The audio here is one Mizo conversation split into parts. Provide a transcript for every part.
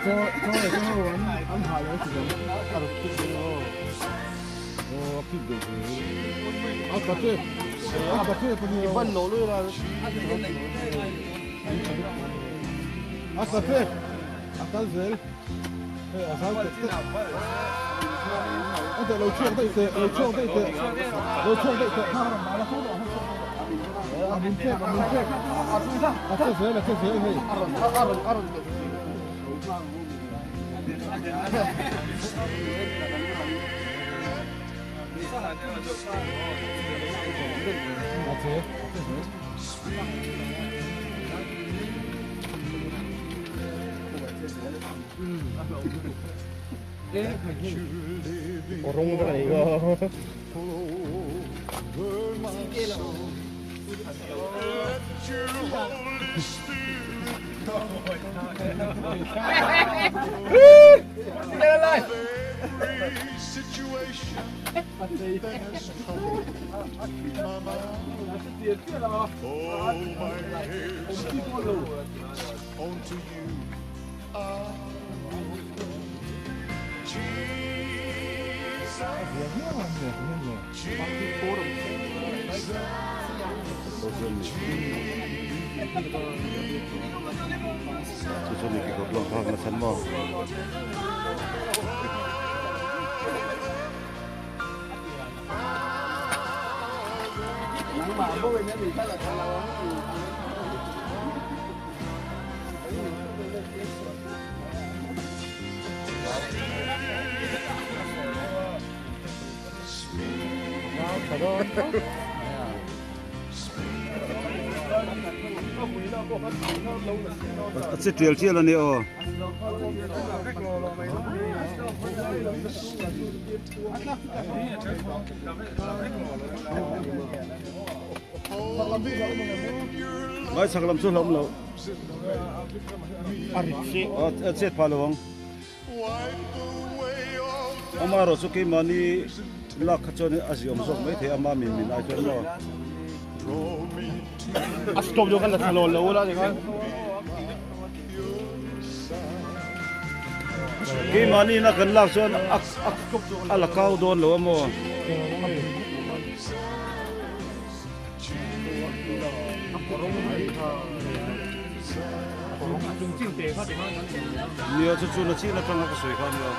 Chu chu mi kekawr lawng phak na chhan maw? A che tial tial a ni aw. Ngai chak lam chu hlawm lo. A chet phah lo ang. Ama erawh chu keimahni lak kha chuan a ziawm zawk mai thei ama min min ai chuan maw. A stop deuh khan la tha lo la ni khan. Keimahni ina kan lak chuan a a la kau dawn lo a maw. Nia chu chu na chin atanga ka sawi kha nia.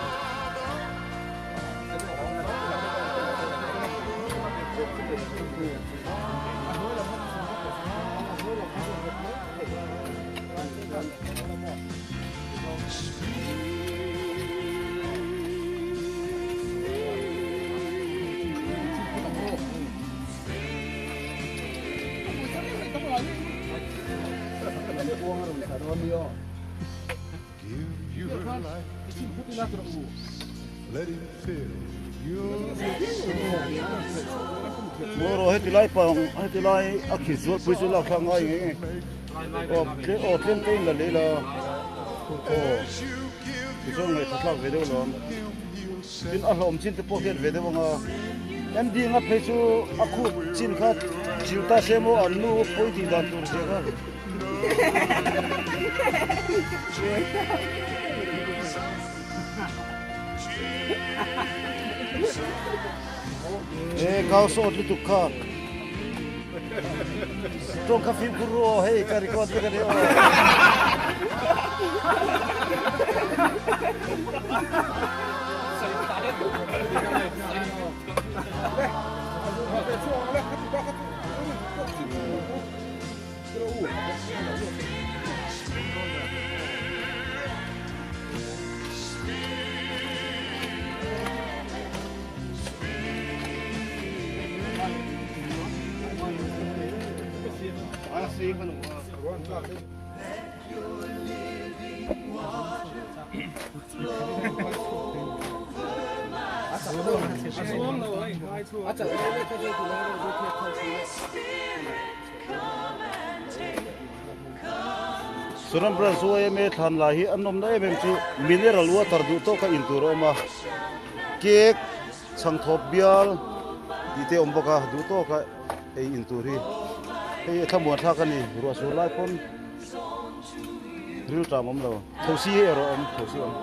Maw heti lai pang heti lai a khi zual pui chu lak thlak ngai nge nge aw tle aw tlem te in la lei la aw tichuan ngaihthla thlak ve deuh lawm tin a hlawm chin te pawh hian ve deuh anga MD nga phei chu a khup chin kha chil ta se maw an nu pawi tih dan tur zia kha. E kau sawt lutuk kha. Tawng kha fimkhur ru aw hei ka record vek a ni aw. Suram Branch YMA thlan lai hi a nawmna em em chu mineral water duh tawk a in tur a awm a, cake chhangthawp bial tih te a awm bawk a, duh tawk a ei in tur hi hei a thlamuan thlak a ni, ruah sur lai pawn. Rilṭam awm lo. Thosi hi erawh awm, thosi awm.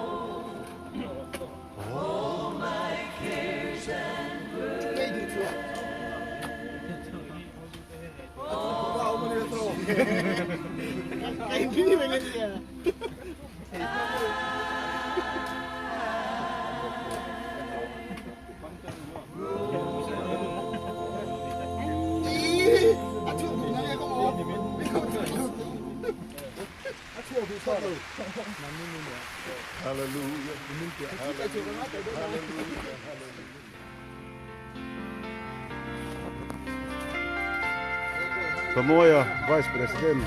Samoa Vice President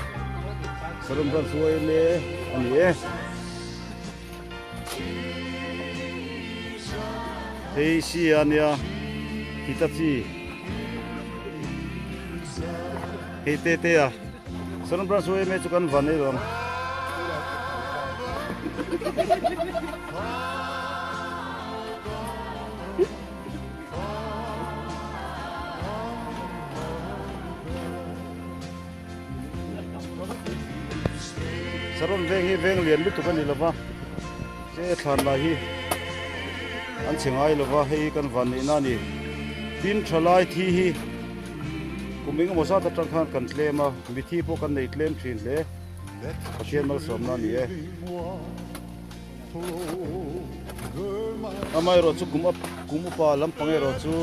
Saram Ran Suai me a ni e. Hei si a nia Hitachi hei te te a Saram Ran Suai me chu kan van ei lo ang. Saron veng hi veng lian lutuk a ni lova che thlan lai hi an chhe ngai lova hei kan van neihna a ni tin tha lai thi hi kum engemaw zat atang khan kan tlem a mithi pawh kan nei tlem thin hle Pathian malsawmna a ni e. Amaherawh chu kum kum upa lampang erawh chu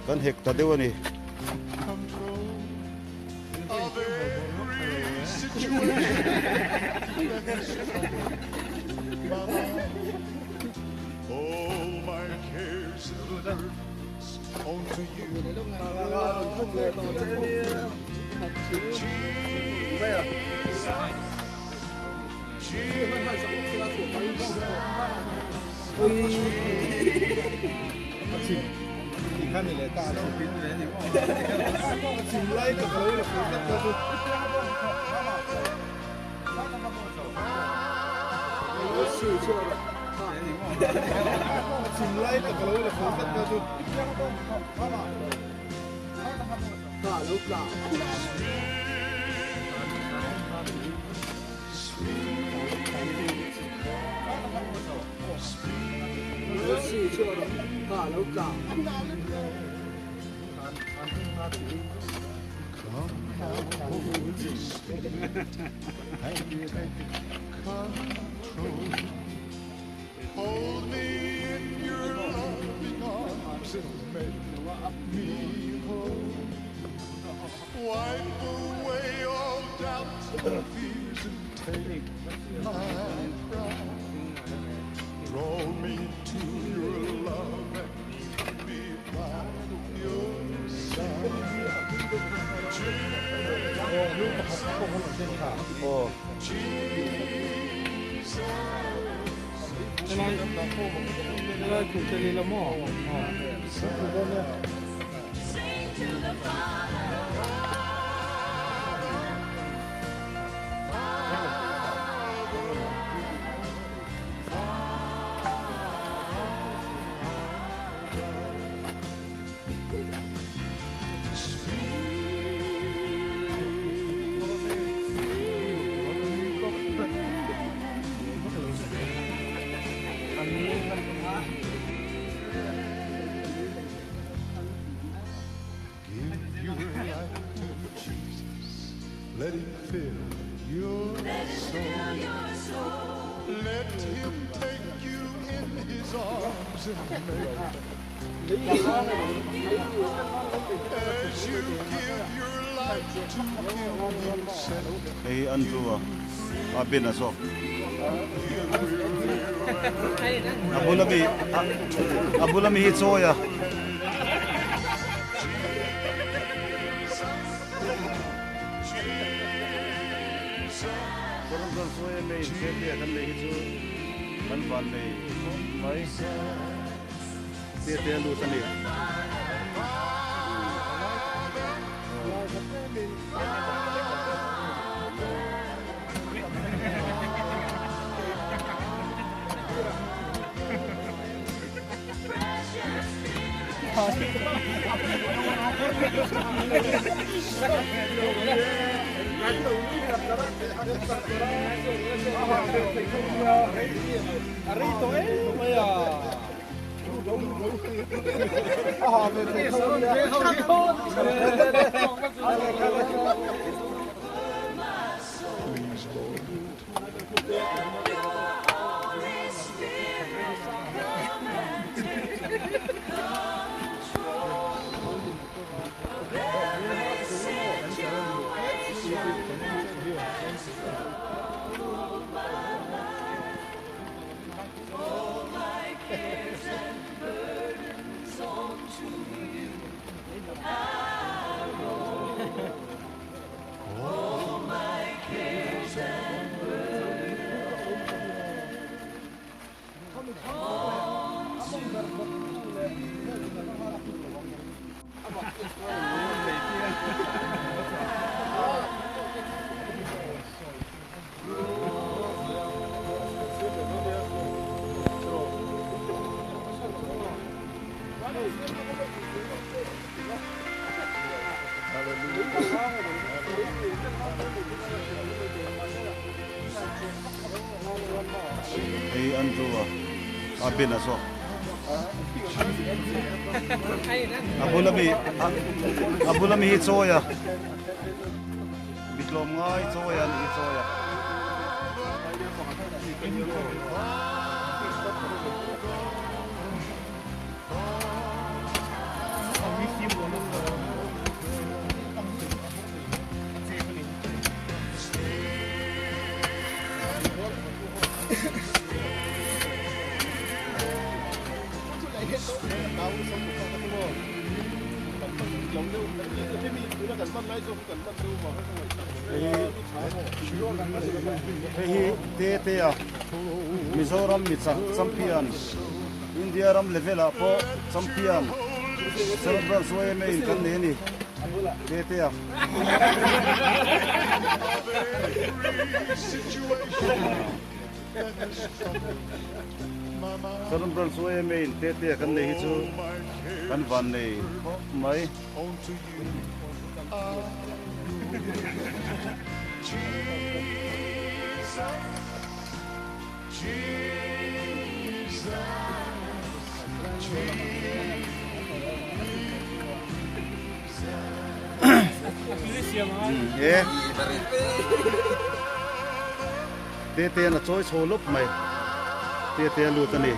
kan hek ta deuh a ni. Let him fill your soul. Let him take you in his arms and make As you give your life to him, he'll set Hei Andrew a a Ben a zawk. A bul ami a bul ami hi chawi a. Chuan chuan sawi em ei inchhir te kan nei hi chu kan van nei khawp mai te te a lut a ni. Hei Andrew a a bin a zawk a bula mi a bula mi hi chawi a mitlawm ngai chawi a ni hi chawi a. Hei hi te te a Mizoram mi chak champion India ram level ah pawh champion Cerebral YMA in kan nei a ni te te a. Cerebral YMA in te te a kan nei hi chu kan van nei khawp mai. E te te an a chawi chho lawp mai te te a lut a ni.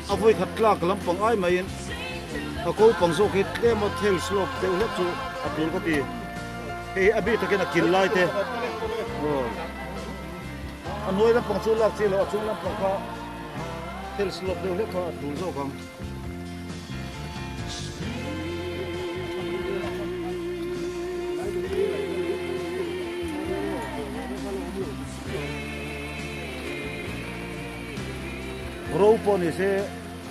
A vawi khat tlak lampang ai maiin a ko pang zawk hi tlem a thel slope deuh hlek chu a tul ka ti. Hei hi a bik takin a kil lai te aw a hnuai lampang chu lak chi loh a chung lampang kha thel slope deuh hlek kha a tul zawk ang. Ro pawh ni se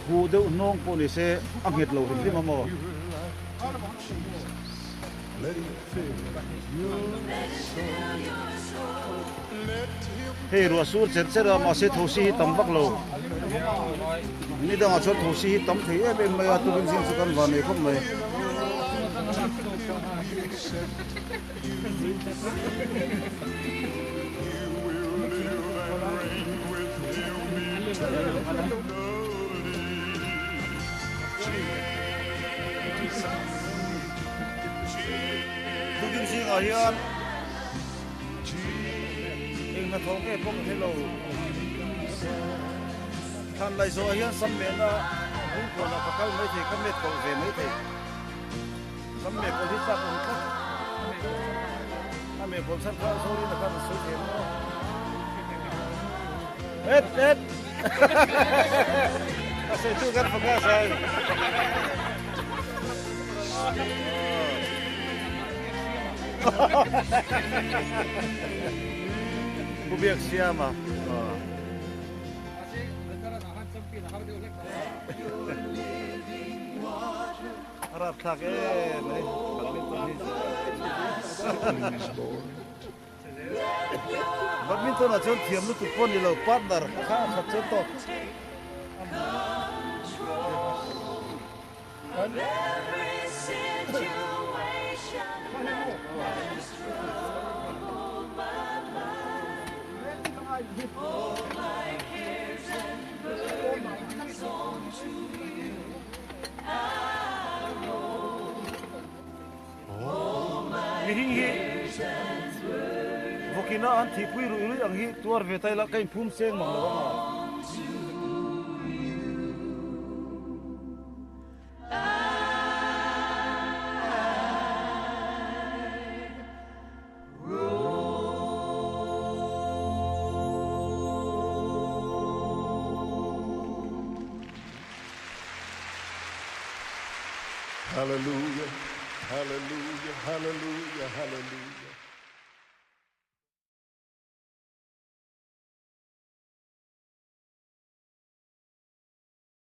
huh deuh hnawng pawh ni se a nghet lo hrim hrim a maw? Hei ruah sur cher cher a mahse thosi hi tam vak lo ni dangah chuan thosi hi tam thei em em mai a tukin zing chu kan van nei khawp mai. Chungah hian eng hnathawh nge pawh ka hre lo. Thlan laih zawhah hian sam mehna bungkawnah ka kal mai thei, ka met kawlh ve mai thei. Sam meh kawlh hi chak awm tlat. A meh kawlh chhan kha Zorina khan a sawi thei ang maw? Et et! A sawitu kan faka a sai. Pu Biak Siama. A rap thlak em mai badminton hi. Badminton ah chuan thiam lutuk pawh ni lo partner kha a khat chuan tawk. Mihring hi vawkina an thihpui ruih ruih ang hi tuar ve ta ila ka inphum seng mang lo ang a. Hallelujah, hallelujah, hallelujah, hallelujah.